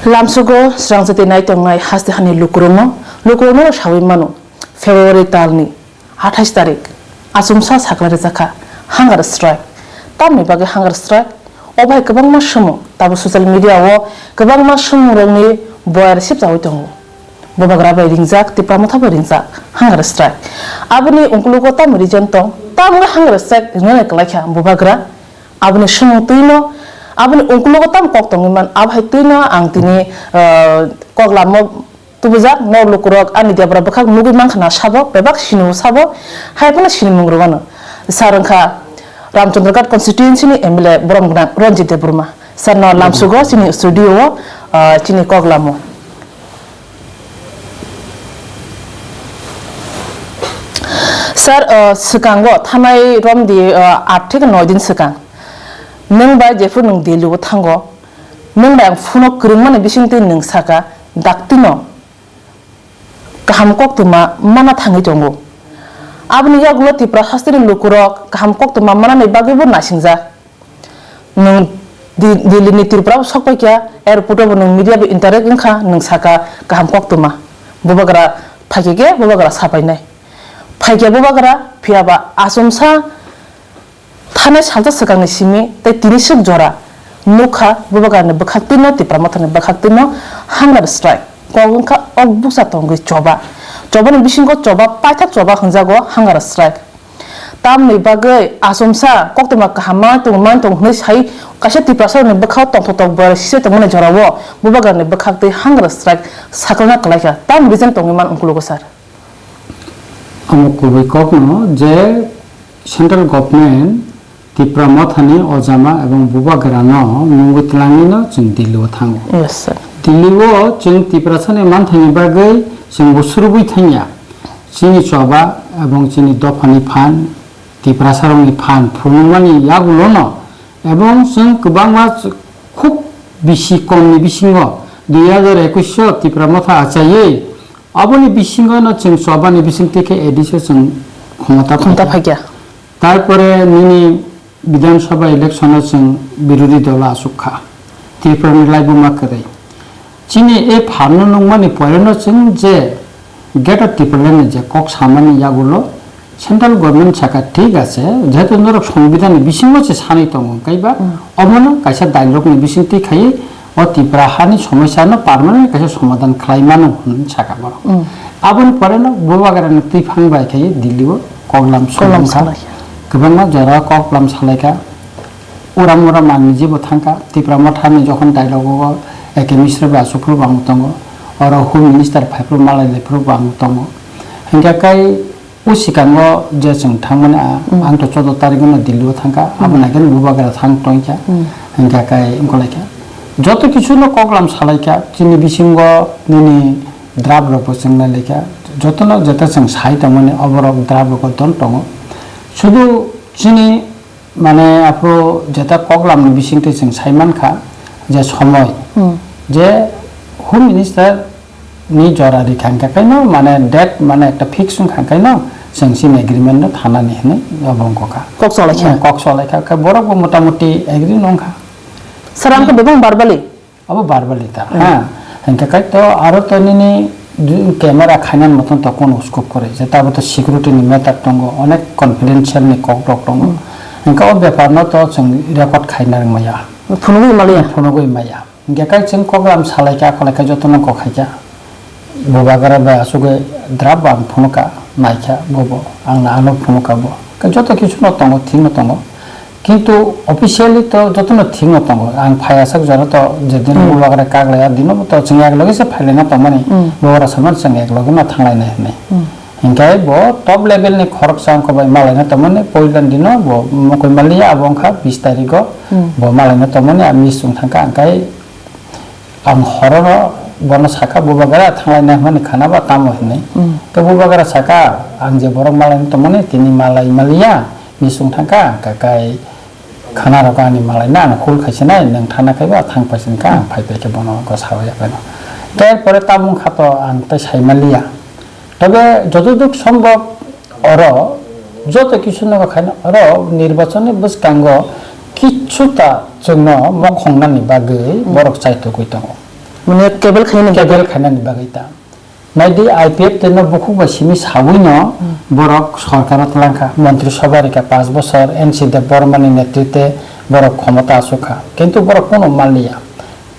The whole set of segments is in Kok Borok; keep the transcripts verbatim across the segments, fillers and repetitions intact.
Lamsugo srangchati nai tongnai haste hani lukurokno, lukurokno sawi mano, February talni athais tarik, achomsa sakla rwjakha, hunger strike. Tamni bagwi hunger strike? Obo hai kwbangma swmung, tabuk social media o kwbangma swmungrokni boyar sibjawi tongo. Bubagra bai ringjak, Tipra Motha bai ringjak, hunger strike. Aboni ukologo tamo reason tong, tamo hunger strike rinani kwlaikha Bubagra? Aboni swmung twino, aboni ukologo tamo kok tongwi man, abo hai twino ang tini, ah, kok lamo tubujak, no lukurok ani debra bwkhak nugwi mankha na sabo, bebak sinio sabo, hai phano sinimung rwano. Sir wngkha Ramchandraghat constituency ni M L A borom gwnang Ranjit Debbarma. Sir no lamsugo chini studio o, ah, chini kok lamo. Sir, ah, swkango thanai romdi, ah, aat theke noi din swkang. Nwng bai jephru nwng Delhi o thango, nwng bai ang phone o kwrwngmani bisingtwi nwng saka, daktino kaham koktwma mana thangwi tongo. Aboni yagulo Tipra hasteni lukurok kaham koktwma manani bagwibo nasingjak. Nwng Di-, Delhi ni Tripura bo sok paikha, airport o bo nwng media bai interact wngkha, nwng saka kaham koktwma. Bubagra phaikhe khe bubagra sapainai. Phaikhe bubagra phiyaba achomsa thanai salsa swkangni simi tei tini swk jora nukha bubagrani bwkhaktwino, Tipra Mothani bwkhaktwino hunger strike. Kok wngkha ok bukcha tongwi choba. Chobani bisingo choba, paithak choba hwnjago hunger strike. Tamni bagwi achomsa koktwma kaham man tong, man tong hwnwi sai kaisa Tiprasarokni bwkhao tongthok tok bai sise tongmani jorao bubagrani bwkhaktwi hunger strike saklana kwlaikha. Tamni reason tongwi man ukologo sir? Omo kubui kokno je central government Tipra Mothani ojama ebong bubagrano nungwi twlangwino chwng Delhi o thango. Yes, sir. Delhi o chwng Tiprasani manthangni bagwi chwng bo surubwi thangya. Chini choba ebong chini dophani phan, Tiprasarokni phan phunukmani yagulono ebong chwng kwbangma ch-, khub bisi komni bisingo dui hazar ekush o Tipra Motha achaiwi aboni bisingono chwng chobani bisingtwi khe A D C o chwng khomota Khomta phaikha. Phaikha. Tarpore nini Bidhan Sabha election o chwng birodhi dolo asuk kha. Tripura ni laibuma kwrwi. Chini e pharno nukmani poreno chwng je Greater Tipraland ni je kok samani yagulo central government saka thik ase, jehetu norok songbidhan ni bisingo se sanwi tongo, hwnkhe ba Hmm. omono kaisa dialogue ni bisingtwi khaiwi o Tipra hani somosya no permanent kaisa somadhan khlai mano hwnwi saka borok. Hmm. Aboni poreno bubagrani twi phang bai khaiwi Delhi o koklam Koklam songkha. Salaikha. Kwbangma jora koklam salaikha. Uram uram ang nijebo thangkha, Tipra Mothani jokhon dialogo A K Misra bai asuk phuru bo ang tongo, oro Home Minister phai phuru malai lai phuru bo ang tongo. Hingkha kai o sikango je chwng thangmani a, Mm. ang to choudo tarikno Delhi o thangkha, Mm. abo naikhe bubagra thang tongkha, Mm. hingkha kai wngkolaikha. Joto kichuno koklam salaikha, chini bisingo nini draft rokbo chwng nailaikha, jotono jeta chwng sai tongmani oborok draft rokbo don tongo. Sudu chini Mane aphuru jeta koklamni bisingtwi chwng sai mankha je somoi Hmm. je Home Minister ni jora rikha hwnkhe kaino mane date mane ekta fix wngkha kaino chwng chini agreement no thanani hinwi obo wngkha. Kok cholaikha. Kok cholaikha khe borok bo motamoti agree no wngkha. Sir, ang khe bebak verbally. Abo verbally ta, Hmm. ha. Hingke kai to aro to nini ju-, camera khainan moton to kono scope kore. Je tabo to security ni matter tongo, onek confidential ni kok rok tongo. Hmm. Hingke o bepar no to chwng record khaina rwngmaya. Phunugwi maliya. Phunugwi maya. Hingke kai chwng koklam salai kha, akolai kha joto no kok khai kha. Bubagra bai asugwi draft bo ang phunukha, naikha bobo, ang ano phunukha bo. Khe joto kisu no tongo, thik no tongo. Kintu officially to joto no thik no tongo. Ang phai asak jora to je din Hmm. bubagra kak lai, a dino bo to chwng ek loge se phai lai na tongmani. Hmm. Bubagra saman chwng ek loge ma thanglai nai hinwi. Hmm. Hinkhe bo top level ni khoroksa wngkha bai malai na tongmani, poila dino bo mokoi maliya abo wngkha bis tarikh o. Hmm. Bo malai na tongmani, a miss wng thangkha, ang kai Ang hororo bono sakha, "Bubagra, thanglai nai hwnmani khana ba tamo?" hinwi. Mm. Khe bubagra sakha, "Ang je borok malai tongmani, tini malai maliya, miss wng thangkha, kakai khana rok ani malai na, ang hul khaisi nai, nwng thana khai ba thang paisi kha, ang phai phai khe bono go sawi ya phano." Khe pore tamo wngkha to ang tei sai maliya. Tobe jotoduk sombhob oro joto kisu nogo khaina oro nirbachonni bwskango kichuta chwngno mokhongnani bagwi Hmm. borok chaitugwi tongo. Mane cable khainani bagwi. Cable khainani bagwi ta. Naidi I P F T no bukhuk bai simi sawi no borok sorkar o twlang kha, Montri Sabha rikha panch bochor N C Debbarma ni netritwe borok khomota achuk kha. Kintu borok kono manliya.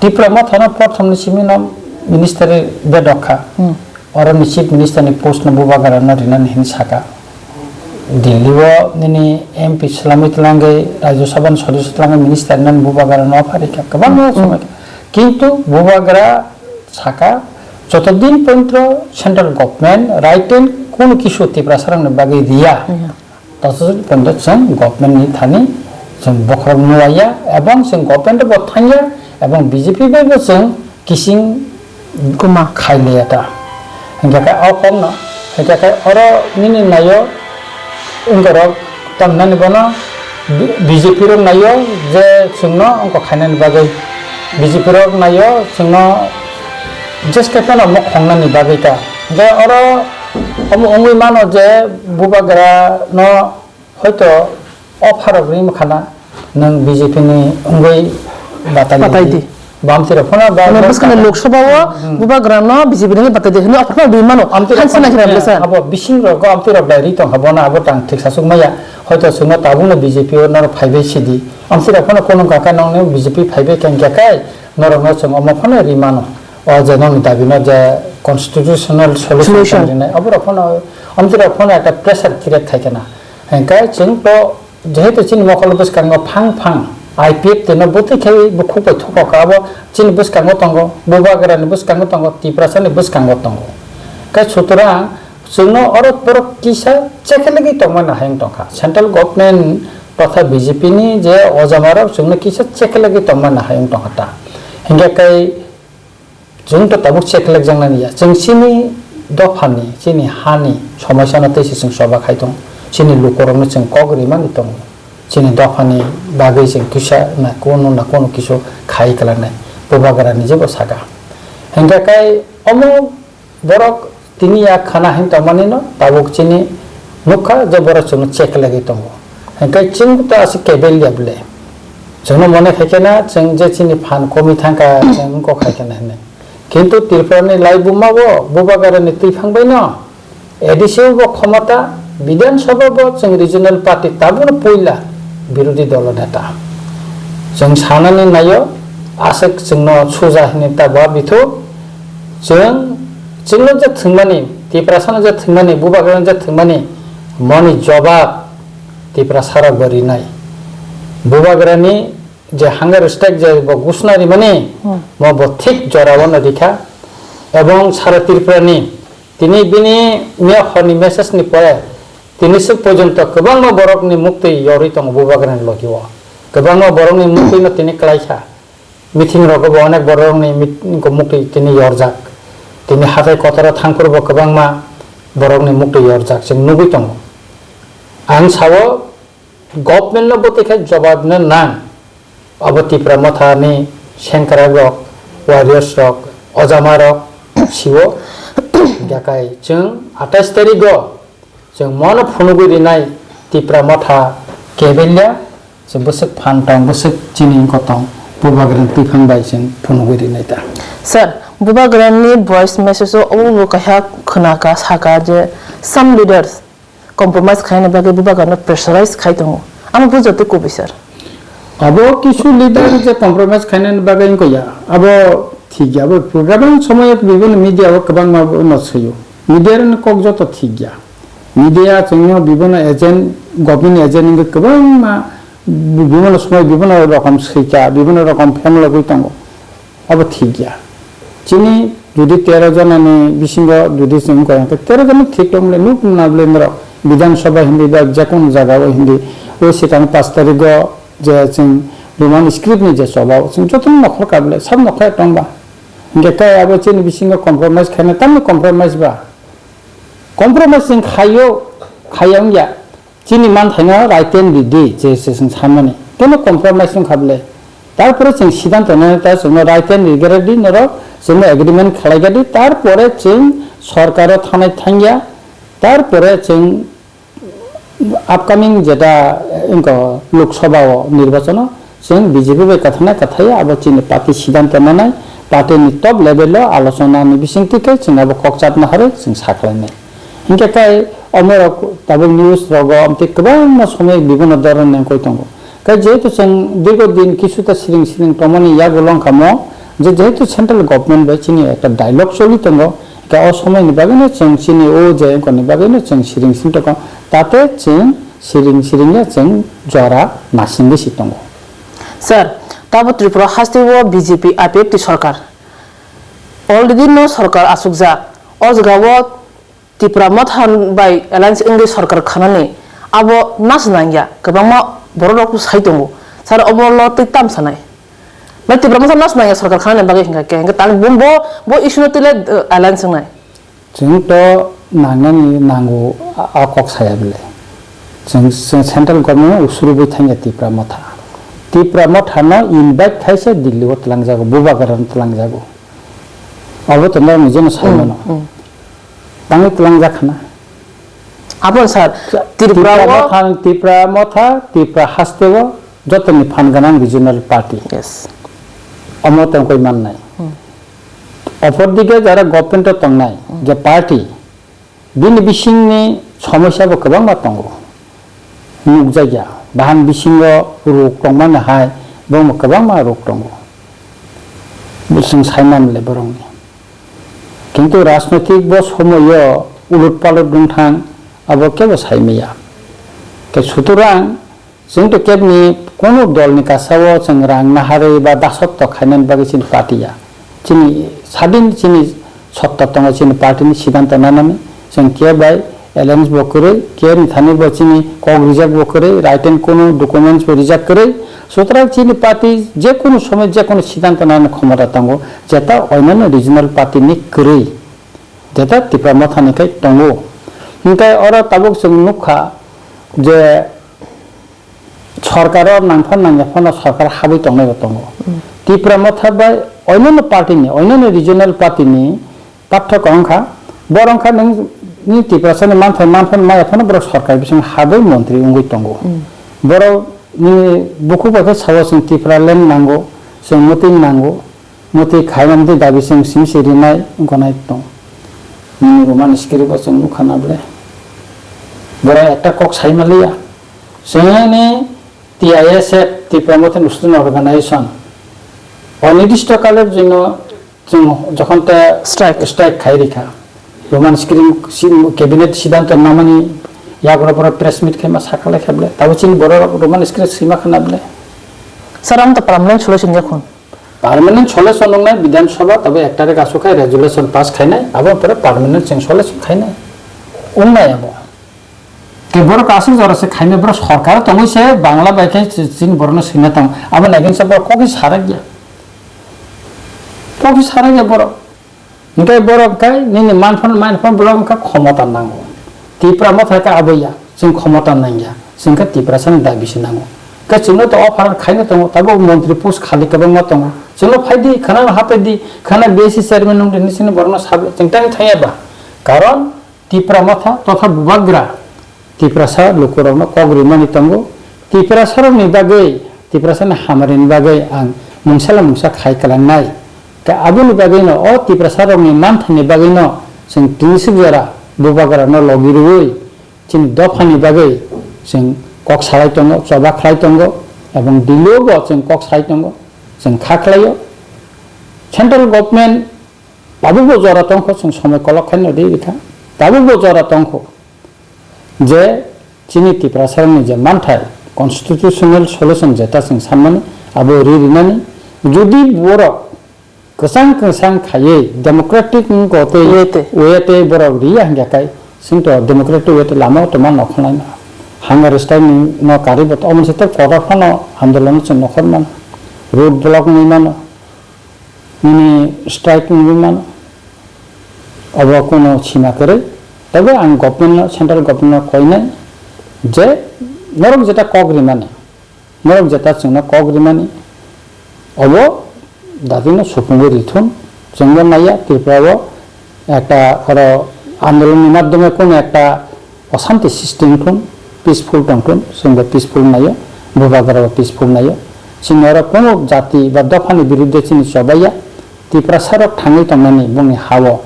Tipra Motha no prothom ni simi no ministry bedok kha. Hmm. Oro ni Chief Minister ni post no Bubagra no rinani hin saka. Delhi o nini M P swlamwi twlangwi, Rajya Sabha ni sodosyo twlangwi, minister nani Bubagra no pharikha, kwbangma somoi. Kintu Bubagra saka, joto din pontro central government right hand kunu kisu Tiprasa rokni bagwi riya, toso din pontro chwng government ni thani chwng bokhorok nuwaiya, ebong chwng government bo thangya, ebong B J P bai bo chwng kising kuma khailaiya ta. Hingkhe khe o kokno, hingkhe khe oro nini naio wngorok tamnani bono B-, B J P rok naio je chwngno wngkok khainani bagwi. B J P rok naio chwngno jeske phano mokhongnani bagwi ta. Hingkhe oro omo wngwi mano je Bubagra no Hoito o pharok ri wngkha na, nwng B J P ni wngwi batai Batai di. di. Bamtwi rok phano ba Mane bwskangni Lok Sabha o Hmm. Bubagra no B J P ni batai di hwnwi o pharok ri mano. Amtwi rok Hansi phano, na khe eh, bwsa. Abo bising rok, amtwi rok bai ri tong kha, bono abo tang thik sasuk maya. Hoito chwngno tabuk no B J P o norok phaibai sidi. Amtwi rok phano kono kaka nong no B J P phaibai khe hingkha kai norok no chwng omo phano ri mano. O je nong ni dabi no je constitutional solution Solution. tong rinai. Abo rok phano, amtwi rok phano ekta pressure create khai khe na. Hingkhe chwng to Jehetu chini mokol bwskango phang phang I P F T no bwtwi khai bukhuk bai thokok abo chini bwskango tongo, Bubagra ni bwskango tongo, Tiprasa ni bwskango tongo. Khe sutorang chwngno oro borok kisa chekelegi tongmani hayung tongkha. Central government totha B J P ni je ojamarok chwngno kisa chekelegi tongmani hayung tongkha ta. Hingkhe kai Chwng to tabuk cheklek jaknani ya. Chwng chini dophani, chini hani somosya no tei se chwng choba khai tongo. Chini lukurokno chwng kok rimani tongo. Chini dophani bagwi chwng kisa na kono na kono kisu khai kwlangnai. Bubagra ni jebo saka. Hingkhe kai omo borok tini ya khana hin tongmani no tabuk chini nukha je borok chwngno cheklegwi tongo. Hingkhe chwng to aswk kebel ya bwle. Chwngno mone khai khe na, chwng je chini phan komwi thangkha, chwng wngkok khai khe na hinwi. Kintu Tripura ni laibuma o Bubagra ni twiphang bai no A D C o bo khomota, Bidhan Sabha bo chwng regional party tabukno puila birodhi dolo neta. Chwng sanani naio, aswk chwngno suja hinwi ta ba bithu. Chwng, chwngno je thwngmani, Tiprasano je thwngmani, Bubagrano je thwngmani, moni jobab Tiprasarok bo rinai. Bubagrani je hunger strike je bo gusna rimani, Hmm. mo bo thik jora o no rikha. Ebong sara Tripura ni tini bini miya horni message ni pore tini swk porjonto kwbangma borok ni muktwi yorwi tongo Bubagra ni logi o. Kwbangma borok ni muktwi no tini kwlai kha. Meeting rogo bo onek borok ni mit-, muktwi tini yorjak. Tini hatai kotor o thangphuru bo kwbangma borok ni muktwi yorjak. Chwng nugwi tongo. Ang sao, Government no bwtwi khe jobab no nang. Abo Tipra Motha ni sengkrak rok, warriors rok, ojama rok siwo. Hingkha kai chwng atais tarik o chwng mono phunugwi rinai Tipra Motha kebelya, chwng bwswk phan tong, bwswk chini wngkha tong, Bubagra ni twiphang bai chwng phunugwi rinai ta. Sir, Bubagra ni voice message o obo bo kaisa khwnaka saka je some leaders compromise khaina bagwi Bubagrano pressurize khai tongo. Amo bujo tei kubui sir. Abo kisu leader je compromise khainani bagwi wngkha ya, abo thik ya, abo kwbang somoyo bibini media o kwbangma no swiyo. Media ni kok joto thik ya. Media chwngno bibini agent, government agent wngwi kwbangma bibini somoi bibini rokom swika, bibini rokom phamlogwi tongo. Abo thik ya. Chini jodi tero jona ni bisingo jodi chwng wngkha, hwnkhe tero jona thik tong le nuk na bole norok Bidhan Sabha hindi ba je kono jaga o hindi, o swkang panch tarik o je chwng Roman script ni je choba o chwng joto no nokhor ka bole sab nokhor tong ba. Hwnkhe khe abo chini bisingo compromise khaina tamni compromise ba. Compromise chwng khaio, khaiya wngya. Chini manthaino right hand ridi, je se chwng sanmani. Keno compromise wngkha bwle. Tarpore chwng siddhanto nai ta chwngno right hand rigra di norok, chwngno agreement khlaiga di, tarpore chwng sorkaro thanai thangya, tarpore chwng upcoming jeta, eh, wngkha Lok Sabha o nirbachon o chwng B J P bai kwthana kwthaiya abo chini party siddhanto nanai, Party ni top level o alochona ni bisingtwi khe chwng abo kok chatna harwi chwng sakhlainai. Hinkhe khe omorok tabuk news rogo amtwi kwbangma somoi bibhinno dhoronni wngwi tongo. Khe jehetu chwng dirgo din kisuta siring siring tongmani yagulo wngkha mo je jehetu central government bai chini ekta dialogue choli tongo, khe o somoi ni bagwi no chwng chini o je wngkha ni bagwi no chwng siring siring tongo, tate chwng siring siring ya chwng jora nasingwi si tongo. Sir, tabo Tripura haste o B J P I P F T sorkar. Already no sorkar asukjak. O jaga o Tipra Motha bai alliance wngwi sorkar khanani abo nas nangya. Kwbangma borok rok sai tongo. Sir, obo lo twi tam sanai. Bai Tipra Motha nas nangya sorkar khanani bagwi hinkha khe. Hinkhe tang bo, bo, bo issue no twi le, uh, alliance wngnai. Chwng to nangnani nango a, a kok saya bele. Chwng, chwng central government usuru bai thangya Tipra Motha. Tipra Motha no invite khaisa Delhi o twlangjago, Bubagra no twlangjago. Abo to norok ni jeno sai mano. Mm, mm. Tangwi twlangjak khana. Abo sir, Tripura Tipra o Motha, Tipra Motha, Tipra haste o jotoni phan gwnang regional party. Yes. Omo tongkoi mannai. Hmm. Opor dige jara government o tongnai je party, bini bisingni somosya bo kwbangma tongo. Nukjakya, bahan bisingo rok tongmani hai, bomo kwbangma rok tongo. Bo chwng sai manle borokni. Kintu rajnoitik bo somoio ulut palut wngthang, abo kebo sai maya. Ke sutorang Chwng to kebni kono dolni kasao chwng rang naharwi ba dasotto khainani bagwi chini party ya. Chini sadin chini sotta tongo chini party ni sidanto nanani. Chwng khe bai alliance bo kwrwi, khe ni thani bo chini kok rijak bo kwrwi, written kono documents bo rijak kwrwi. Sutrang chini party je kono somoy je kono sidanto nanani khomota tongo, jeta oinano regional party ni kwrwi, jeta Tipra Motha ni khai tongo. Hinkhe oro tabuk chwng nukha je sorkaro nangphan nangya phano sorkar habwi tongnai bo tongo. Mm. Tipra Motha bai oinano party ni, oinano regional party ni pathok wngkha, borok wngkha nwng ni Tiprasa ni manthai manphan maya phano borok sorkar bising habwi montri wngwi tongo. Mm. Borok ni bukhuk bai khe sao chwng Tipraland nango, chwng mwtwi nango, Muti khaimamdi dabi chwng simi se rinai wngkha nai tong. Nini Roman script o chwng nukha na ble. Borok ekta kok sai manliya. Chwngni T I S F, Tipra Motha Student Organization, onirdishto kaler jonno chwng jokhon ta strike, strike khai rikha. Roman script si cabinet sidanto namani yagra borok press meet khaima sakha lekha ble. Tabo chini borok Roman script sima khana ble. Sir, ang to permanent solution yakhun. Permanent solution wngnai Bidhan Sabha, tabo ek tarik aswk khai resolution pass khainai, abo pore permanent chwng solution khainai. Wngnai abo. Tei borok aswk jora se khainai, borok sorkar tongwi se Bangla bai khe chini borokno swina tong. Abo naikin se borok kokhi sarak ya. Kokhi sarak ya borok. Hinkhe borok khe nini manphan, manphan borok wngkha khomota nango. Tipra Motha khe abo ya, chwng khomota nangya, chwng khe Tiprasani dabi se nango. Khe chwngno to offer khaino tongo, tabuk montri post khali kwbangma tongo. Chwngno phaidi, khwnano hapaidi, khwna B S C chairman wngdi hinwi chini borokno sabi, chwng tang thangya ba. Karon Tipra Motha totha Bubagra Tiprasa lukurokno kok rimani tongo. Tiprasarokni bagwi, Tiprasani hamrini bagwi ang mungsala mungsa khai kwlangnai. Khe aboni bagwino, o Tiprasarokni manthaini bagwino chwng tini swk jora Bubagrano logi rwui chini dophani bagwi chwng kok salai tongo, choba khlai tongo, ebong Delhi-o bo chwng kok sai tongo, chwng kha khlaio. Central government tabukbo jora tongkho, chwng somoi kolok khaino ri rikha, tabukbo jora tongkho. Je chini Tiprasarokni je manthai, constitutional solution jeta chwng sanmani, abo ri rinani, jodi borok kwchang kwchang khaiwi democratic wngkha tei way tei, way tei borok riya hwnkha khe chwng to democratic way tei lama o tongma nokholai na. Hunger strike ni no karwi bo to omo se to kotor phano andolon chwng nokhor mano, road block wngwi mano. Nini strike wngwi mano. Obo kuno sima kwrwi. Teibo ang government no, central government no koinai je norok jeta kok rimani, norok jeta chwngno kok rimani, obo dagino supungwi rithun. Chwngno naiya Tripura o ekta oro andolon ni madhyome kuno ekta osanti srishti wngthun, peaceful tongthun, chwngbo peaceful naio, Bubagrabo peaceful naio. Chini oro kuno jati ba dophani birudde chini chobaiya, Tiprasarok thangwi tongnani bongni ha-o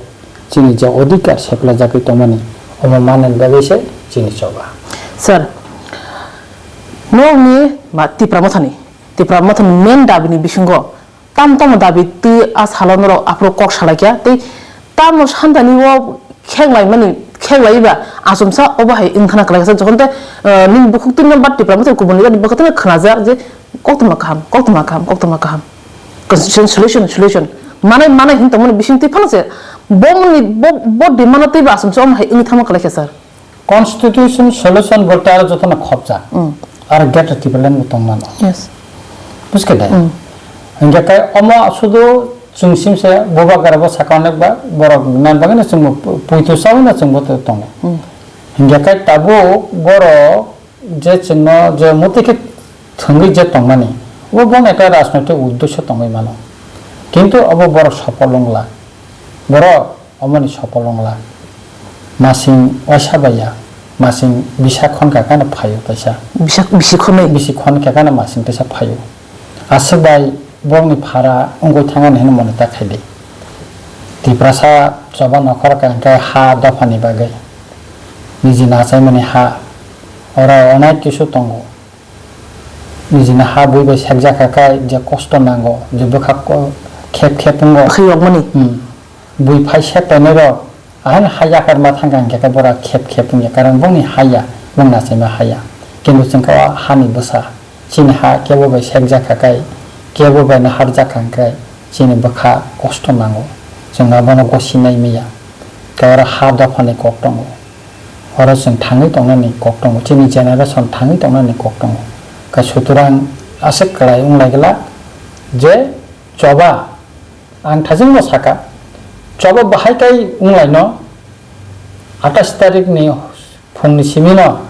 chini je odhikar seplajagwi tongmani, omo manani bagwi se chini choba. Sir, norokni ma Tipra Mothani, Tipra Mothani main dabini bisingo tamo tamo dabi twi a salo norok aphuru kok salaikha tei tamo santani o kheklaimani kheklaiba achomsa obo hai wngthana kwlaikha jokhon tei, eh, nini bukhuk twino ba Tipra Mothani kubun jani bwkha twino khwnajak je koktwma kaham, koktwma kaham, koktwma kaham. Constitution solution, solution. Manai, manai hin tongmani bising twi phano se. Bomni, bo, bo demand twi ba asumsa om hai wngwi thangma kwlai khe sir. Constitution solution bolte aro jotono khopjak. Mm. Aro greater Tipraland bo tongmano. Yes. Buskhe dai? Mm. Hingke kai omo sudu chwng simse boba garabo saka onek ba borok nan bagwi no chwngbo pu-, puitu sawi no chwngbo to tongo. Mm. Hingke kai tabuk borok je chwngno je muti khe thwngwi je tongmani, bo bono ekta rajnoitik uddesho tongwi mano. Kintu obo borok sopol wngla. Borok omoni sopol wngla. Masing waisa bai ya, masing bisa khon kaka no phaio kaisa. Bisa, bisi khonwi? Bisi khon kaka no masing kaisa phaio. Aswk bai borokni phara wngwi thangani hwnwi mone ta khaidi. Tiprasa choba nokhor ka hwnkhe ha dophani bagwi. Niji nachaimani ha. Oro onek kisu tongo. Nijini ha bui bai sekjakha khe je kosto nango, je bwkha ko-, khep khep wngo. Bwkha yokmani. Hmm. Bui phai sek painai rok, ahai ha yakar ma thangkha hingkhe khe bora khep khep wngya, karon bongni ha ya, bong nachaima ha ya. Kintu chwng khe o hani bwsa, chini ha kebo bai sekjakha khe, kebo bai no harjakha hingkhe chini bwkha kosto nango. Chwng abono gosi nai manya. Khe oro ha dophani kok tongo. Oro chwng thangwi tongnani kok tongo, chini generation thangwi tongnani kok tongo. Khe sutorang aswk kwlai wng lai glak je choba, ang thajingno saka, choba bahai kai wng laino atais tarikni phungni simino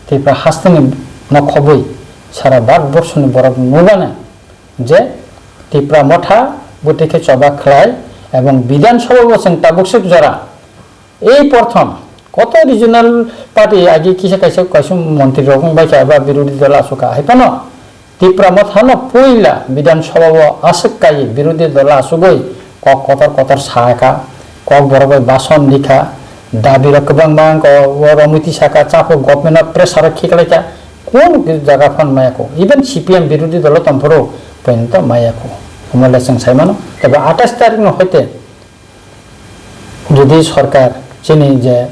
Tripura hasteni nokhobwi sara Bharat borsoni borok nubana je Tipra Motha bwtwi khe choba khlai ebong Bidhan Sabha bo chwng tabuk swk jora Ei porthom, koto regional party agi kisa kaisa kaisa montri rok wng bai kha ba birodhi dol asuk kha. Hai phano Tipra Motha no puila Bidhan Sabha o aswk kai birodhi dol asugwi kok kotor kotor sa kha, kok borok bai bason di kha, dabi rok kwbangma wng kha, o romwi tisa kha, chaphuk government o pressure rok khiklai kha, kun jaga phano maya kho, even C P M birodhi dol o tong phuru poito maya kho, omo le chwng sai mano. Tei atais tarik no hoite Jodi sorkar chini je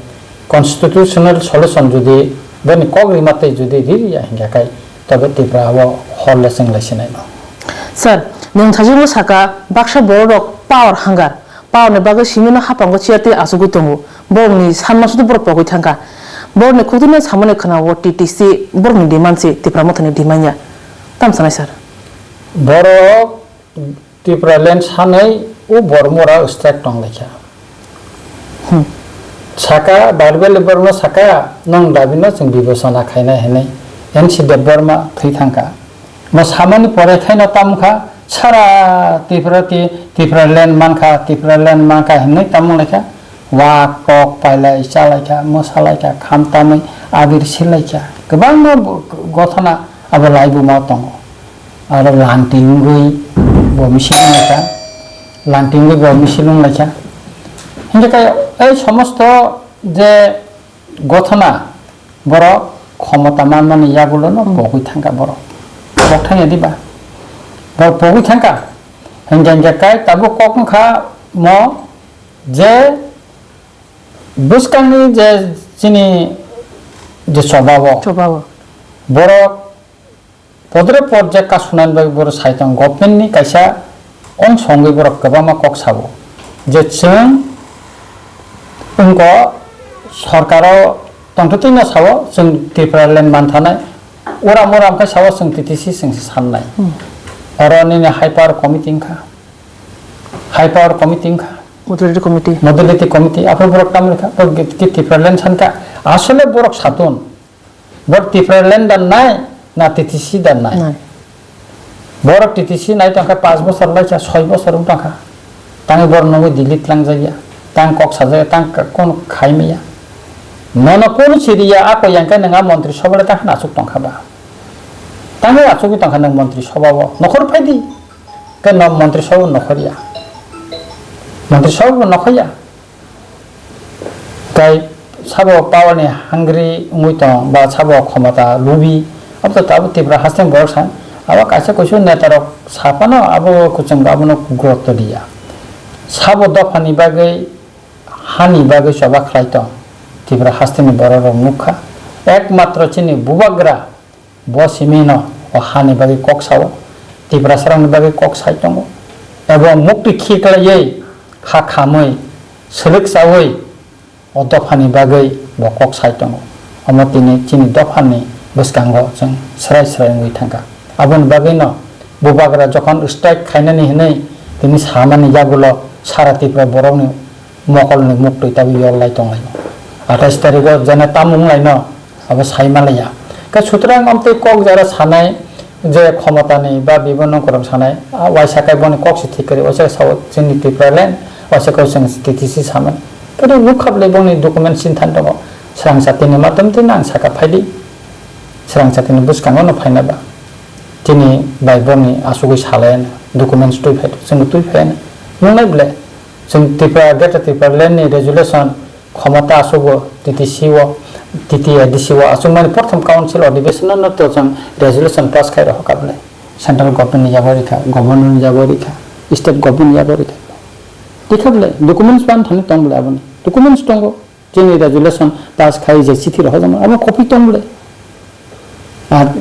constitutional solution jodi boni kok rima tei jodi ri ya hingya kai, tobe Tripura o hor le chwng lai sinai no. Sir, nwng thajingo saka baksa borok rok power hunger, power ni bagwi simi no hapango chair tei achugwi tongo. Borok ni sanma sudu borok pogwi thangkha. Borok ni khukti no samani khwna o T T C borok ni demand se Tipra Motha ni demand ya. Tam sanai sir. Borok Tipraland sanwi o Bormura strike tong laikha. Hmm. Saka, Barbeli Borma saka, nwng dabino chwng bibechona khainai hinwi N C Debbarma thwi thangkha. Mo samani pore khaino tamkha, sara Tripura ti, Tipraland mankha, Tipraland mankha hinwi tamung laikha. Wak kok pailai, chalaikha, mwsalaikha, khamtamwi abir silaikha. Kwbangma bo-, gothona abo laibuma tongo. Aro langti wngwi bo misil wnglaikha, langti wngwi bo misil wnglaikha. Hinkhe khe ei somosto je gothona borok khomota manmani yagulono Hmm. pogwi thangkha borok. Pok thangya diba? Borok pogwi thangkha. Hinkhe hinkhe kai tabuk kok wngkha mo je bwskangni je chini je chobao Chobao. borok Podre pod je kasunani bagwi borok sai tongo, government ni kaisa ongso wngwi borok kwbangma kok sabo je chwng wngkha sorkaro tongthwtwi no sao chwng Tipraland manthanai, uram uram khe sao chwng T T C chwng se sannai. Hmm. Oro nini high power committee wngkha, high power committee wngkha, Modality committee. Modality committee, aphuru borok tamo wngkha, borok Tipraland sankha, asole borok satun. Borok Tipraland dan nai, na T T C dan nai? Nai. Borok T T C nai tongkha, panch bochor laikha, soi bochor wng tongkha. Tangwi borok nungwi Delhi tlangjak ya, tang kok sajak ya, tang k-, kono khai maya. Nono kono siri ya, ako yang khe nwng a montri sobha le tang khna achuk tongkha ba? Tangwi achugwi tongkha nwng montri sobha o, nokhor phai di. Khe no montri sobha nokhor ya. Montri sabo bo nokhaya. Tai sabo power ni hungry wngwi tong ba sabo khomota lubi, abo to tabuk Tripura haste ni borok sa, abo kaisa kuisu neta rok sa phano abo kwchwng abono gurutto diya. Sabo dopha ni bagwi, ha ni bagwi choba khlai tong Tripura haste ni borok rok nukha. Ekmatro chini bubagra bo simi no o ha ni bagwi kok sao, Tiprasa rok ni bagwi kok sai tongo. Ebo mukti khiklaiwi ha khamwi swlwk chawi o dophani bagwi bo kok sai tongo. Omo tini chini dophani bwskango chwng swrai swrai wngwi thangkha. Aboni bagwino bubagra jokhon strike khainani hwnwi tini samani yagulo sara Tripura borokni mokolni muktwi tabwi yollai tonglaio. Athais tarigo jena tamo wnglaino abo sai manlaiya. Khe sutrang amtwi kok jara sanai, je khomotani ba bibo nongkhorok sanai, a waisa khe boni kok se thik kwrwi, waisa khe sao chini Tipraland, waisa khe chwng T T C samani. Khe nukha bwlai boni document sinthan tongo, swrang chatini matom twi nang saka phaidi, swrang chatini bwskango no phaina ba. Chini bai boni asugwi salai ano, documents twi phai, chwngno twi phai ano. Nungnai bwlai, chwng Tripura, Greater Tipraland ni resolution, khomota asugo T T C o, T T A D C o asuk mani prothom council adhibeshon no to chwng resolution pass khai rokha bwle. Central government ni yago rikha, governor ni yago rikha, state government ni yago rikha. Rikha bwle, documents ban thani tong bwle aboni. Documents tongo, chini resolution pass khai je chithi rohorjakma, abo copy tong bwle. Ar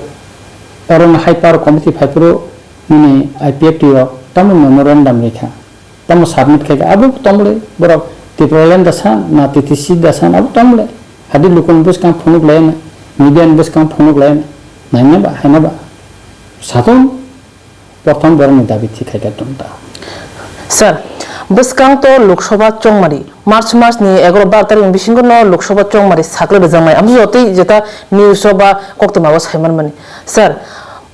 oro no high power committee phai phuru nini I P F T o tamo memorandum rikha. Tamo submit khai kha, abo tong bwle, borok Tipraland da san, na T T C da san, abo tong bwle. Hadi lukun bwskang phunuk lai na, media ni bwskang phunuk lai na, naina ba, haina ba. Satung, prothom borok ni dabi thik khai kha tong ta. Sir, bwskang to Lok Sabha chongmari, March mas ni egaro bar tarik ni bisingo no Lok Sabha chongmari sakle rwjaknai, amo jotoi jeta news o ba koktwma o sai manmani. Sir,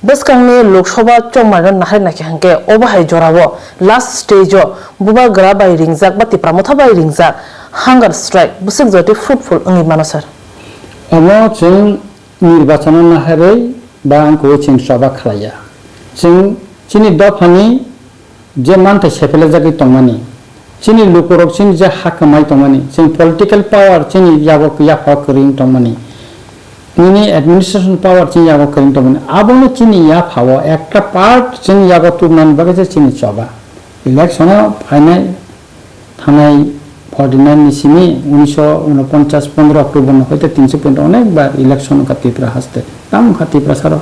bwskangni Lok Sabha chongmarino nahar naikha hwnkhe, obo hai jorao last stage-o bubagra bai ringjak ba Tipra Motha bai ringjak hunger strike bwswk jotwi fruitful wngwi mano, sir? Omo chwng nirbachono naharwi ba ang kuwi chwng choba khlaiya. Chwng chini dophani je manthai sephelajagwi tongmani, chini lukurok chini je ha kwmai tongmani, chini political power chini yago yapha kwrwi wng tongmani, nini administration power chini yago kwrwi wng tongmani, abono chini yaphao ekta part chini yago tubunani bagwi se chini choba. Election o phainai, thanai forty nine ni simi unisho unoponchas pondro October no hoite tinso point onek bar election wngkha Tripura haste. Tamo wngkha Tiprasa rok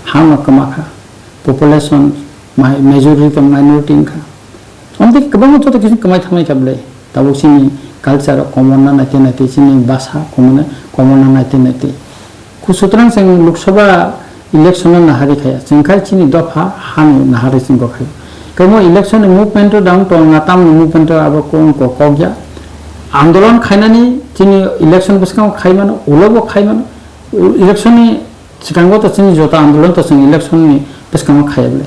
ha no kwma kha. Population ma-, majority to minority wngkha. Amtwi kwbangma joto kisi kwmai thangnai kha bwle. Tabuk chini culture o komorna naitwi naitwi, chini basa komorna, komorna naitwi naitwi. Ku sutrang chwng Lok Sabha election no nahari khaya. Chwng khai chini dopha hani nahari chwng kok khai. Kwbangma election ni movement o dang tong na, tamni movement o abo kok, kok, kok ya. Andolon khainani chini election bwskango khai mano, ulo bo khai mano. Election ni Swkango to chini jota andolon to chwng election ni bwskango khaiya bwle.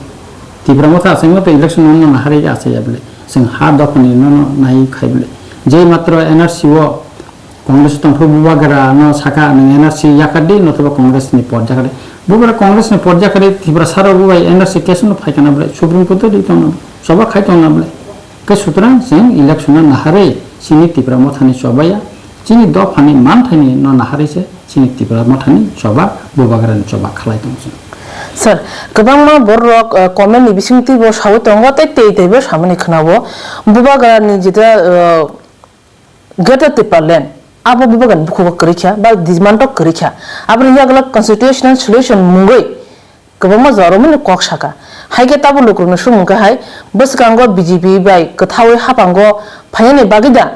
Tipra Motha achaima to election no nahari achaiya bwle. Chwng ha dophani no, no nai khai bwle. Je matro N R C o Congress tongphuru bubagra no saka nwng N R C yakar di notoba Congress ni pot jakar di. Bubagra Congress ni pot jakar di Tiprasa rok bubai N R C case no phaikana bwle. Supreme Court o di tongno choba khai tongna bwle. Khe sutrang chwng election no nahari chini Tipra Motha ni chobaya chini dophani manthai ni no nahari se. Chini Tipra Mothani choba, Bubagrani choba khlai tong chwng. Sir, kwbangma borok, uh, comment ni bisingtwi bo sawi tongo, tei tei tei bo samani khwnao. Bubagrani jeta, uh, Greater Tipraland, abo Bubagrani bukhugo kwrwi kha, ba demand o kwrwi kha. Aboni yagulo constitutional solution mungwi kwbangma jora romani kok saka. Hai khe tabuk lukurokni sumung khe hai, bwskango B J P bai kwthaui haphango phainani bagwi da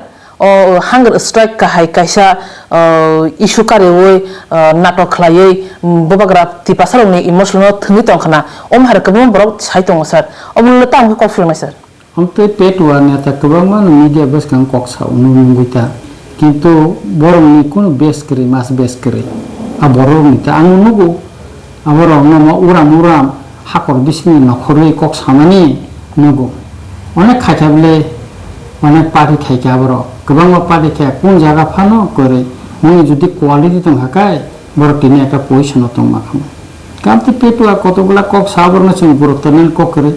o hunger strike kahai kaisa, o, issue kariui, o, natok khlaiui, um, bubagra Tiprasarokni emotional no thwngwi tongkhna. Omo hai kwbangma borok sai tongo sir. Omo le tamo khe kok philongnai sir. Amtwi Petua neta kwbangma no media bwskang kok sao nugwi ta, kintu borokni kunu base kwrwi, mas base kwrwi. A borokni ta ang nugo, aborok no ma uram uram hakor bisingni nokhorwi kok samani nugo. Onek khaikha bwle, onek party khaikha aborok. Kwbangma party khe kun jaga phano kwrwi. Nini jodi quality tongkha kai, borok tini ekta position o tongma khamu. Kamtwi Petua kotokgwla kok sa borokno chwng gurutto nani kok kwrwi.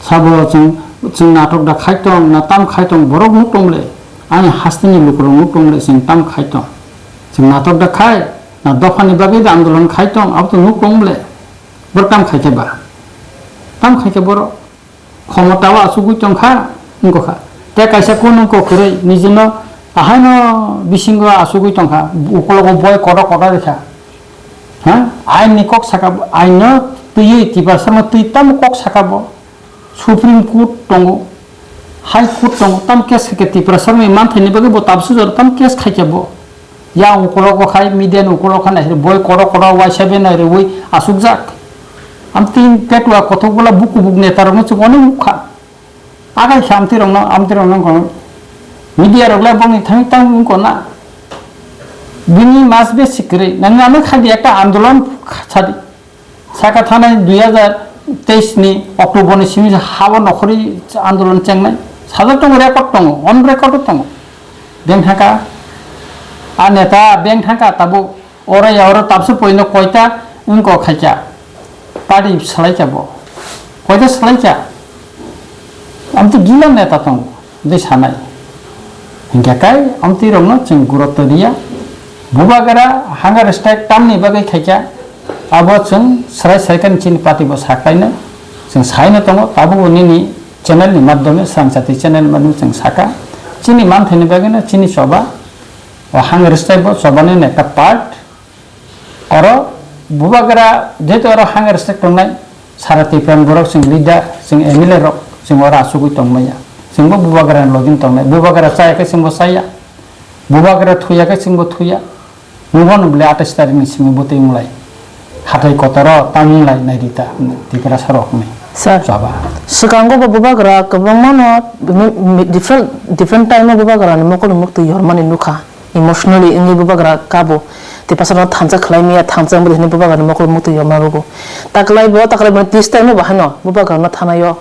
Sabo chwng Chwng natok da khai tong, na tam khai tong, borok nuk tong le. Ani hasteni lukurok nuk tong le, chwng tam khai tong. Chwng natok da khai, na dophani bagwi da andolon khai tong, abo to nuk tong le. Borok tam khai khe ba? Tam khai khe borok. Khomotao asugwi tongkha, wngkha. Tei kaisa kunu wngkha kwrwi, nijino ahaino bisingo asugwi tongkha, ukologo boi kotor kotor rikha. Ha? Ain ni kok saka, ain no twiwi Tiprasa no twi tamo kok saka bo. Supreme Court tongo, High Court tongo, tam case khaikha Tiprasa ni manthai ni bagwi bo tabsu jora tam case khaikha bo. Yang ukologo khai, media ni ukologo khai naisiri, boi kotor kotor waisa bai nairwi asukjak. Amtwi petwa kothok bola buku buk neta rokno chwng onek nukha. Agai khe amtwi rokno, amtwi rokno wngkha. Media rok le bongni thani tang wngkha na. Bini mas be sikri, nang ano khai di ekta andolon sadi. Saka thanai dui hazar teis ni October ni simi habo nokhorwi andolon chengnai. Sajak tongo, record tongo, on record tongo. Beng thangka, a neta beng thangka tabuk oro ya oro tabsu poino koita wngko khaikya. Party salaikya bo. Koita salaikya. Amtwi gila neta tongo, tei sanai. Hinkhe kai amtwi rokno chwng gurutto riya. Bubagra hunger strike tamni bagwi khaikha, abo chwng srai srai khe chini party bo saklaino. Chwng saino tongo, tabukbo nini channel ni madhyome, Swrangchati channel ni madhyome chwng saka. Chini manthaini bagwino chini choba, o hunger strike bo chobani ekta part. Oro bubagra, jehetu oro hunger strike tongnai, sara Tripura ni borok chwng leader, chwng M L A rok, chwng oro asugwi tongmaya. Chwngbo bubagra ni logi tongnai. Bubagra chaya khe chwngbo chaya. Bubagra thuya khe chwngbo thuya. Nungbo nw bwlai atais tarikh ni simi bwtwi wnglai. Hathai kotoro tam wnglai nairita Tiprasa rokni. Sir, chaba. Swkango bo bubagra kwbangma no mi-, mi-, different, different time o bubagra ni mokol ni muktwi yormani nukha. Emotionally wngwi bubagra kabo. Tei pasarno thansa khlai maya, thansa wngwi hwnwi bubagrani mokol muktwi yorma rwgo. Taklai bo, taklai bo, this time bo haino bubagrano thanaio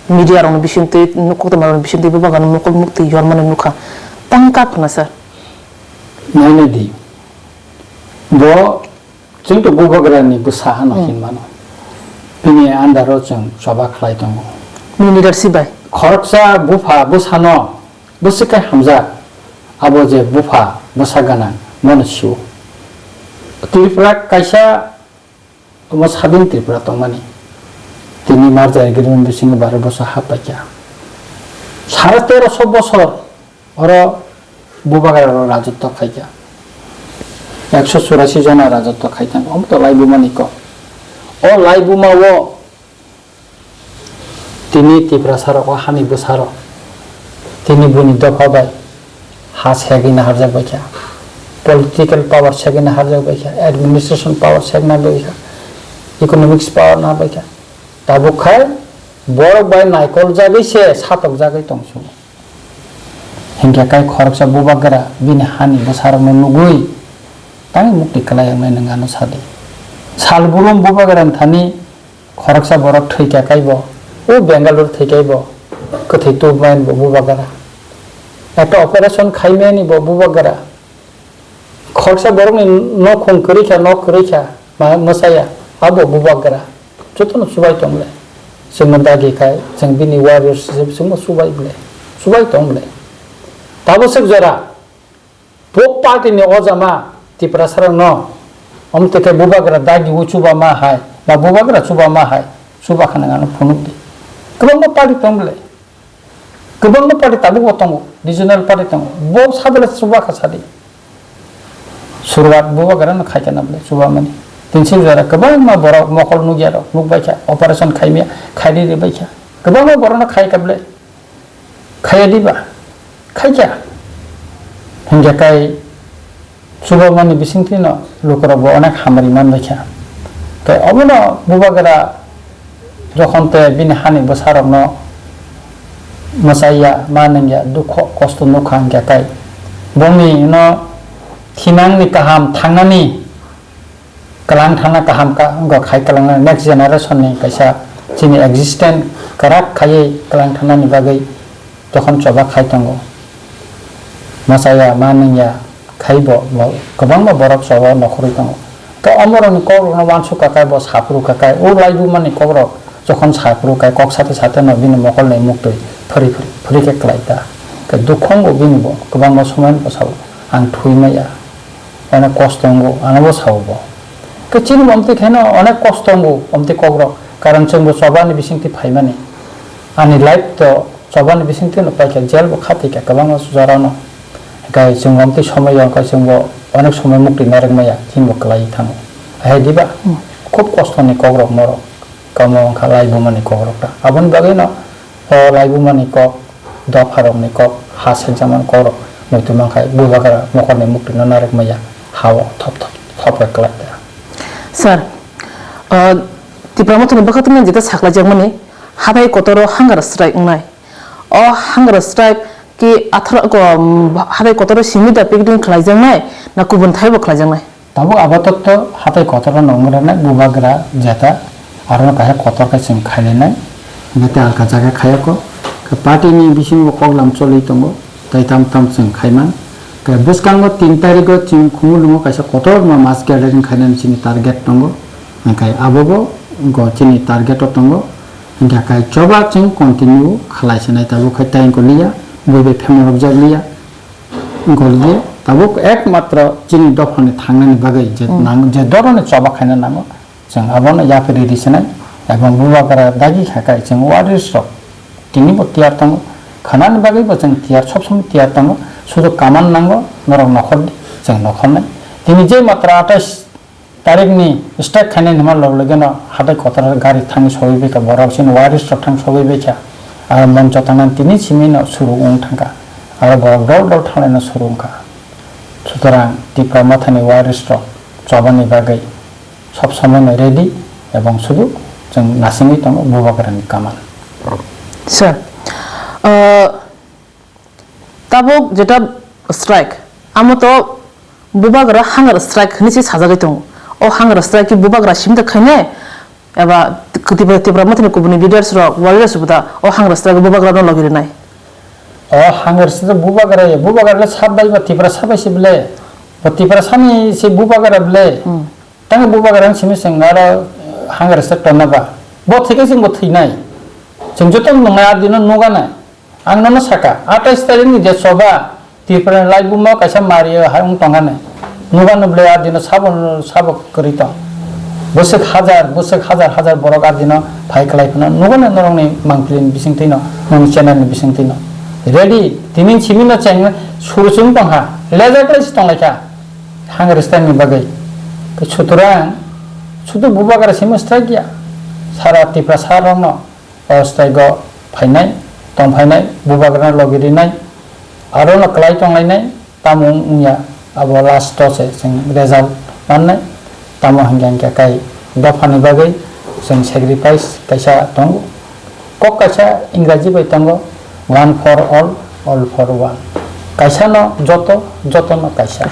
media rokni bisingtwi, koktwma rokni bisingtwi bubagrano mokol muktwi yormani nukha. Tang kap hwna sir. Naina di. Bo chwng to bubagrani bwsa hano Hmm. hinmano. Bini under o chwng choba khlai tongo. Bini leadership bai. Khoroksa bupha bwsano bwswk khe hamjak, abo je bupha bwsa gwnang, bono sio. Tripura kaisa, omo sadin Tripura tongmani. Tini merger agreement bisingo baro bosor hap paikha. Sare teroso bosor oro bubagra rok rajotto khaikha. Ekso churasi jona rajotto khaikha. Omo to laibumani kok. O laibuma o Tini Tiprasa rok o hani bwsa rok, tini buni dopha bai ha segwi naharjak bai kha, political power segwi naharjak bai kha, administration power segwi naharjak bai kha, economics power naharjak bai kha. Tabuk khai borok bai naikol jagwi se satok jagwi tong sungo. Hinkhe kai khoroksa bubagra bini hani bwsa rokno nugwi tangwi mukti kwlai wngnai nwng ano sadi. Sal burum bubagra ni thani Khoroksa borok thwi kha kaibo, o Bangalore thwi kaibo, kwthwi tubumani bo bubagra. Ekta operation khaimani bo bubagra. Khoroksa borokni nokhung kwrwi kha, nok kwrwi kha, ma-, mwsaya, abo bubagra. Jotono chubai tong le. Chwngno dagi khai, chwng bini warriors, chwngno chubai ble. Chubai tong ble. Tabuk swk jora. Bo party ni ojama Tiprasa rok no, omo twi khe bubagra dagi o chuba ma hai, ba bubagra chuba ma hai, chuba khana ano phunuk di. Kwbangma party tong bwle, kwbangma party tabuk bo tongo, regional party tongo, bo sabole chuba kha sadi. Suruat bubagra no khai kana bwle chuba mani. Tinsil jora kwbangma borok mokol nukya rok nukbai kha, operation khaimya, khaidi ribai kha. Kwbangma borok no khai ka bwle. Khaiya diba? Khaikha. Hinkhe kai chubamani bisingtwino lukurokbo onek hamari manbaikha. Tei obono bubagra jokhon tei bini hani bwsarokno mwchaiya, ma nungya, dukho, kosto nukha hinkhe kai bongni no thinangni kaham thangnani Kwlang thangna kaham ka, wngkha khai kwlangna next generation ni kaisa chini existence kwrak khaiwi kwlang thangnani bagwi jokhon choba khai tongo. Machaya, ma nungya khai bo, bo, kwbangma borok choba nokhorwi tongo. To omorokni kokrokno uansuk kakai bo saphuru kakai, o laibumani kokrok Jokhon saphuru kai kok sate sate no bini mokol ni muktwi phuri phuri phuri khe kwlai ta. Khe dukho wngo bini bo, kwbangma somoi bo sao, "Ang thwi maya, onek kosto wngo," ano bo sao bo. Khe chini bo omtwi khe no onek kosto wngo, omtwi kok rok. Karon chwng bo choba ni bisingtwi phaimani. Ani life to choba ni bisingtwi no paikha, jail bo kha twi kha kwbangma jora no. Hinkhe chwng omtwi somoi yo, hinkhe chwng bo onek somoi muktwi narwk maya, chini bo kwlai thango. Ahai diba? Hmm. Khub kosto ni kok rok morok. Kamo wngkha laibumani kokrok ta. Aboni bagwino o laibumani kok, dopharokni kok, ha sekjakmani kokrok muitu mankha, bubagra mokorni muktwino narwk maya, ha-o thop thop thop khe kwlai ta. Sir, uh, Tipra Mothani bwkhaktwmani jeta saklaijakmani hathai kotoro hunger strike wngnai. O hunger strike ki atharo ko, um, hathai kotoro simi da picnic khlaijaknai na kubun thaibo khlaijaknai? Tabuk apatatto hathai kotor no wng rwnai bubagra jeta, aro no kaisa kotor khe chwng khailainai, hwnkhe tei alka jaga khayako. Khe party ni bisingo koklam choli tongo, tei tam tam chwng khaiman. Khe bwskango tin tarikgo chwng Khumulwngo kaisa kotorma mass gathering khainani chini target tongo, hwnkhe abobo go chini target o tongo. Hwnkhe khe choba chwng continue khlai sinai tabuk khe tei wngkha liya, bui bai phemorok jak liya. Golgi tabuk ekmatro chini dophani thangnani bagwi je Hmm. nang-, je dhoroner choba khaina nango, chwng abono yapri risinai ebong bubagra dagi kha kai chwng waris rok tinibo tiyar tongo, khanani bagwibo chwng tiyar, sob somoi tiyar tongo, sudu kaman nango norok nokhor di, chwng nokhornai. Tini je matra atais tarikni strike khainai hwnma log logeno hathai kotor gari thangwi sogwi baikha, borok chini waris rok thang sogwi baikha. Aro moncho tangna tini simi no suru wng thangkha, aro borok dol dol thanglaina suru wngkha. Sutorang Tipra Mothani waris rok chobani bagwi sob somoi no ready ebong sudu chwng nasingwi tongo bubagrani kaman. Sir, uh, Tabuk jeta strike, amo to bubagra hunger strike hinwi se sajagwi tongo. O hunger strike ki bubagra simi ta khainai, eba Tipra, Tipra Mothani kubuni leaders rok, warriors rok da o hunger strike bubagra no logi rinai. O hunger strike bubagra ya, bubagra le sab bai ba Tipra sab bai se bele, ba Tipra sani se bubagra bele. Hmm. Tang bubagra simi seng aro hunger strike tonna ba. Bo thike sing bo thinai. Sing joto nungai adino nuganai. Ang nono saka, atais tarikni je choba, Tripura ni laibuma kaisa mari hai wng tongkha ne. Nukha nukle a dino sabo, sabo kwrwi tong. Bwswk hajar, bwswk hajar hajar borok a dino phai kwlai phano nukha ne norokni mangpili ni bisingtwi no, nokni channel ni bisingtwi no. Ready, tini simi no cheng suru chwng tongkha, lejak lai se tonglaikha. Hang rwstang ni bagwi. Sutorang, sudu bubagra simi strike ya. Sara Tiprasa rok no. O staigo phainai, tong phainai, bubagrano logi rinai, arono kwlai tonglainai, tamo wngya, abo last o se chwng result mannai, tamo hwnkhe hwnkhe kai dophani bagwi chwng sacrifice kaisa tongo, kok kaisa Ingraji bai tongo, one for all, all for one, kaisano joto, jotono kaisa,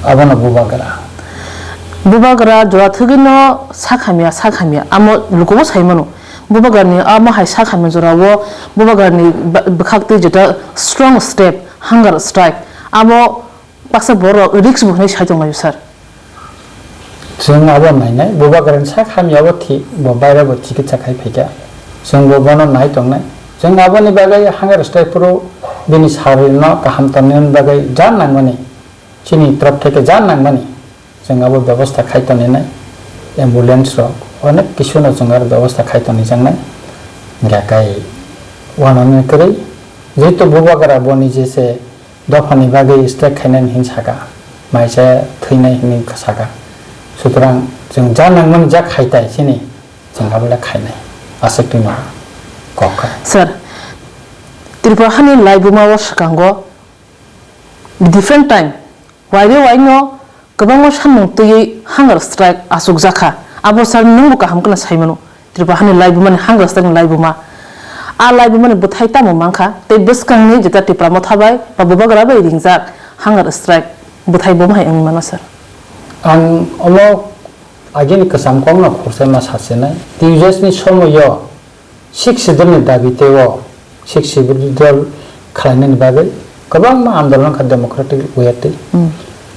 abono bubagra. Bubagra jora thwgwino sak hamya, sak hamya, amo lukubo sai mano. Bubagrani amo hai sak hamya jorao bubagrani ba-, bwkhaktwi jeta strong step, hunger strike, abo baksa borok risk bo hinwi sai tonglaio, sir. Chwng abo nainai, bubagrani sak hamya bo thik, bo baire bo chikitsa khai phaikha. Chwng bo bono nai tongnai. Chwng aboni bagwi hunger strike phuru bini sarirno kaham tongnaini bagwi jan nangmani, chini torop theke jan nangmani. Chwng abo bebosta khai tongninai, ambulance rok, onek kisu no chwng aro bebosta khai tongni jaknai. Hingkha kai wanani kwrwi, jehetu bubagra bo nije se dophani bagwi strike khainani hin saka, maisa thwinai hinwi saka. Sutorang chwng ja nangmani ja khaitai chini, chwng abo le khainai. Aswk twino kok kha. Sir, Tripura hani laibuma o swkango different time, waire waino kwbangma samung twiwi hunger strike achukjakha. Abo sir nwngbo kaham kheno saimano. Tripura hani laibumani hunger strike ni laibuma. A laibumani bwthai tamo mankha tei bwskangni jeta Tipra motha bai ba bubagra bai ringjak hunger strike bwthai bo hai wngwi mano sir. Ang omo agini kwcham kokno khorsa ma sachinai. T U J S ni somoio Sixth Schedule ni dabi tei o Sixth Schedule khwlainani bagwi kwbangma andolon wngkha democratic way twi. Hmm.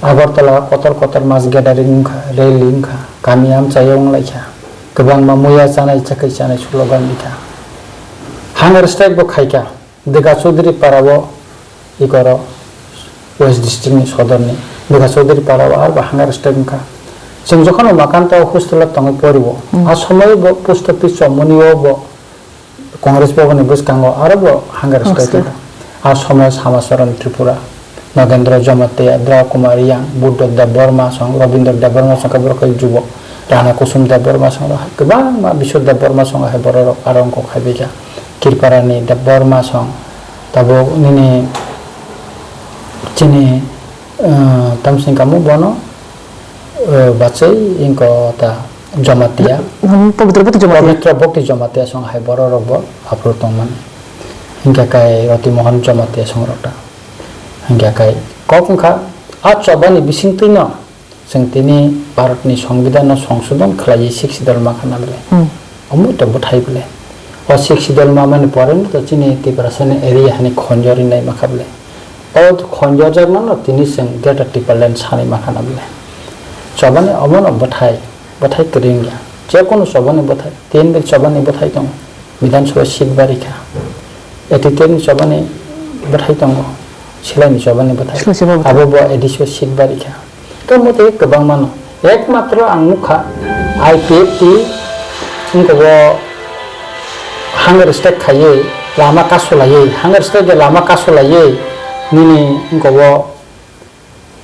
Agartala kotor kotor mass gathering wngkha, rally wngkha, kami amchaio wnglaikha. Kwbangma muya chanai, chakhwi chanai slogan rikha. Hunger strike bo khaikha. Dega Chaudhary para o ikoro West District ni sodorni Dega Chaudhary para o arbo hunger strike wngkha. Chwng jokhon o Makanta o hostel o tongwi pori o, Hmm. a somoio bo post office chomoni o bo Congress boboni bwskango aro bo hunger Hunger strike strike. wngkha. A somoio Samacharan Tripura, Nagendra Jamatia, Dra Kumar Yang, Buddha Debbarma song, Rabindra Debbarma song khe borok khe jubo, Rana Kusum Debbarma song, kwbangma Biswa Debbarma song hai borok aro wngkha khai bikha. Kirparani Debbarma song, tabuk nini chini, eh, tamsing kamu bono, eh, bachai ingko ta Jamatia. Hmm, Pabitra Bhakti Jamatia. Pabitra Bhakti Jamatia song hai borok rok bo aphuru tongmani. Hingkha kai Roti Mohan Jamatia song rok ta. Hingkha kai kok wngkha a chobani bising twi no. Chwng tini Bharatni Songbidanno songsodon khlaiwi Sixth Schedule mankha na bwle? Hmm. Omo to bwthai bwle. O Sixth Schedule mamani poreno to chini Tiprasani area hani khonjorwi nai mankha bwle. O khonjorjakno no tini chwng Greater Tipraland sanwi mankha na bwle? Chobani omono bwthai, bwthai kwrwi wngya. Jekunu chobani bwthai, tin bil chobani bwthai tongo. Bidhan Sabha seat barikha. Eighty-ten ni chobani bwthai tongo. Silaini chobani bwthai. Silaini chobani bwthai. Abo bo A D C o seat barikha. Tamo tei kwbangma no. Ekmatro ang nukha I P F T wngkha bo hunger strike khaiwi lama kasulaiwi, hunger strike de lama kasulaiwi nini wngkha bo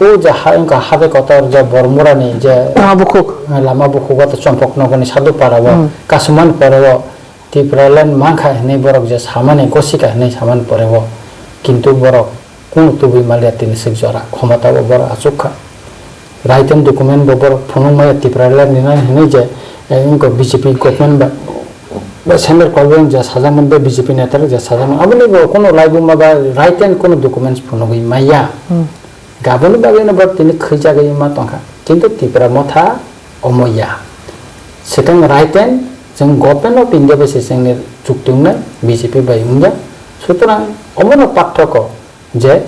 o je ha wngkha hathai kotor je Bormurani je Lama bukhuk. Lama bukhuk o to Chompok nogoni Sadhu para o Hmm. kasumani pore o Tipraland mankha hinwi borok je samani gosika hinwi samani pore o kintu borok kunu tubui maliya tini swk jora khomota o borok achuk kha. Written document bo borok phunuk maya Tipraland ni nang hinwi je, eh, wngkha B J P government ba, ba central government je sajakmani ba B J P neta rok je sajakmani aboni bo kunu laibuma ba written kunu documents phunugwi maya. Hmm. Gaboni bagwi no borok tini khwijagwi ma tongkha. Kintu Tipra Motha omo ya. Swkang written chwng Government of India bai se chwngni chukti wngnai B J P bai wngya. Sutrang omono pathoko je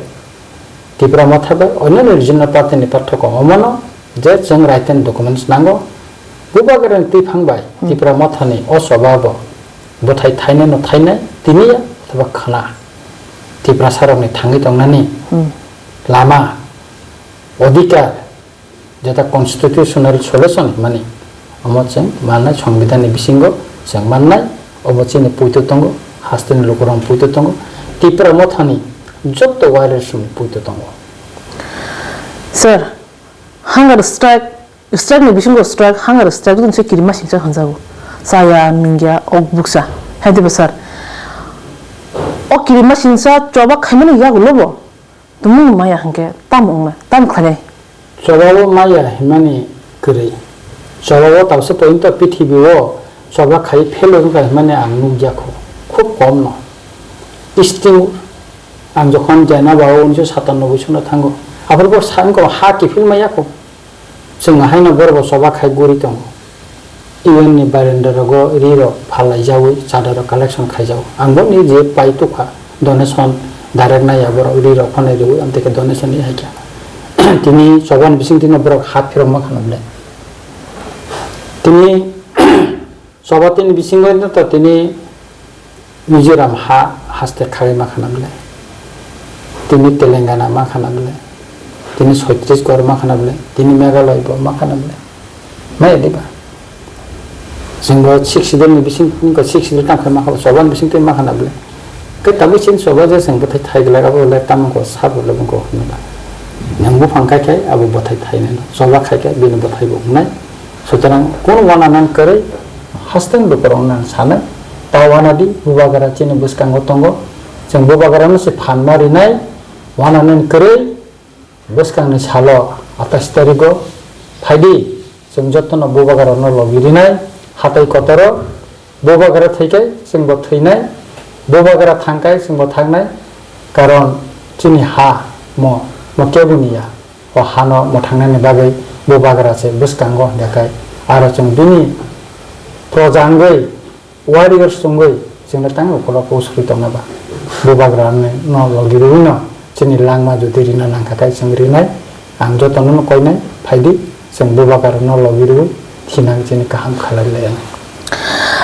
Tipra Motha bai onno regional party ni pathoko omono je chwng written documents nango. Bubagra ni twiphang bai Hmm. Tipra Motha ni o choba bo bwthai thainai no thainai tiniya thaba khna. Tiprasa rok ni thangwi tongnani Hmm. lama, odhikar, jeta constitutional solution hwnmani, omo chwng mannai, Songbidanni bisingo chwng mannai, omo chini poito tongo, hasteni lukurokni poito tongo, Tipra Mothani joto warriors ni poito tongo. Sir, hunger strike, strike ni bisingo strike, hunger strike tong se kirima singsa hanjago. Chaya, nungya, ok buksa. Hai diba sir? O kirima singsa choba khaimani yagulo bo. Tumung maya hwnkhe tamo wngnai, tamo khlainai? Chobao maya hwnmani kwrwi. Chobao tausa pointo pithibio choba khai phelo wngkha hwnmani ang nukjakho. Khub komno. East Timor, ang jokhon Jainabao unisho satanoboi sano thango. Aphuru bo sa-, wngkha ha kiphil maya kho. Chwng haino borok bo choba khai guri tongo. U N ni barenda rogo ri rok phalai jaui chada rok collection khai jago. Ang bo ni je pai tukha donation direct nai ya borok ri rok phanai riui amtwi khe donation ni hai kha. Tini choba ni bising twi no borok ha phirok ma khana bwle. Tini Choba tini bisingo no to tini Mizoram ha haste khagwi ma khana bwle. Tini Telangana ma khana bwle. Tini Chhattisgarh ma khana bwle. Tini Meghalaya bo ma khana bwle. Maya diba? Chwng bo Sixth Schedule ni bising, Sixth Schedule tang khai ma khabo, choba ni bising twi ma khana bwle. Khe tabuk chini choba je chwng bwthai thai glak abo le tamo ko sabo le bungko hwnba. Nwng buphang khai khai abo bwthai thai nai. Choba khai khai bini bwthai bo wngnai. Sutrang kunu wana nang kwrwi hasteni lukurok nang sanai, ta wana di, bubagra chini bwskango tongo, chwng bubagrano se phan ma rinai, wana nang kwrwi bwskangni salo atais tarigo phaidi, chwng jotono bubagrano logi rinai, hatai kotoro, bubagra thwikai chwngbo thwinai, bubagra thangkai chwngbo thangnai, karon chini ha mo, mo keboni ya. O hano mwthangnani bagwi bubagra se bwskango hwnjakhai, aro chwng bini proja wngwi, warriors wngwi chwngno tang ukolok usuri tongna ba bubagra no logi rwino chini langma jodi rina nangkha khe chwng rinai, ang jotono no koinai phaidi chwng bubagra no logi rwi thinang chini kaham khalai lai ang.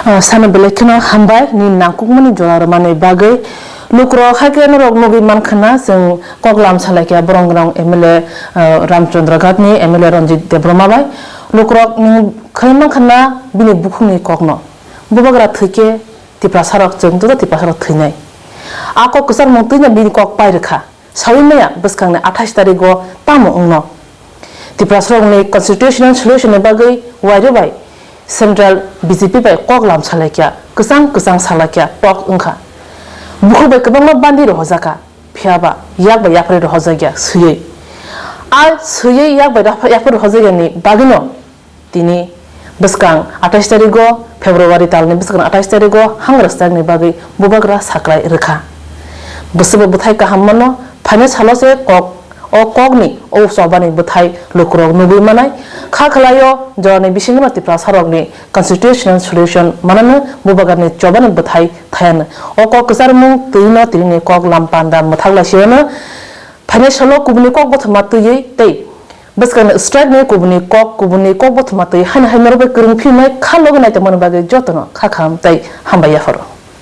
Ah, sana belai kheno hambai ni nangkukmani jora rwmani bagwi. Lukurok hai khe norok nugwi mankha na, chwng kok lam salaikha borom gwnang M L A, ah, Ramchandra Ghat ni, M L A Ranjit Debbarma bai. Lukurok nwng khai mankha na bini bukhukni kokno. Bubagra thwi khe Tiprasarok, chwng joto Tiprasarok thwinai. A kok kwcharmung twino bini kok pai rwkha. Sawi maya bwskangni athais tarigo tamo wngno. Tiprasarokni constitutional solution ni bagwi wairwi bai Central B J P bai kok lam salaikya, kwchang kwchang salaikya tok wngkha. Bukhuk bai kwbangma bandi rohojakha, phiyaba yak bai yapharwi rohojakya swiwi. A swiwi yak bai yapharwi rohojakyani bagwino tini bwskang athais tarigo, February talni bwskang athais tarigo hang rwstakni bagwi bubagra sakrai rwkha. Bwswkbo bwthai kaham mano, phainai salo se kok, o kokni o chobani bwthai lukurok nugwi manai. Kha khwlaio jorani bisingono Tiprasarokni constitutional solution manano bubagrani chobani bwthai thayano. O kok kwcharmung twino tinini kok lam panda mwthak laisiono. Phainai salo kubuni kok bothoma twiwi tei bwskangni strike ni kubuni kok, kubuni kok bothoma twi haino hai norok bai kwrwng phimai kha logi naitongmani bagwi jotono kha kaham tei hambai yapharo.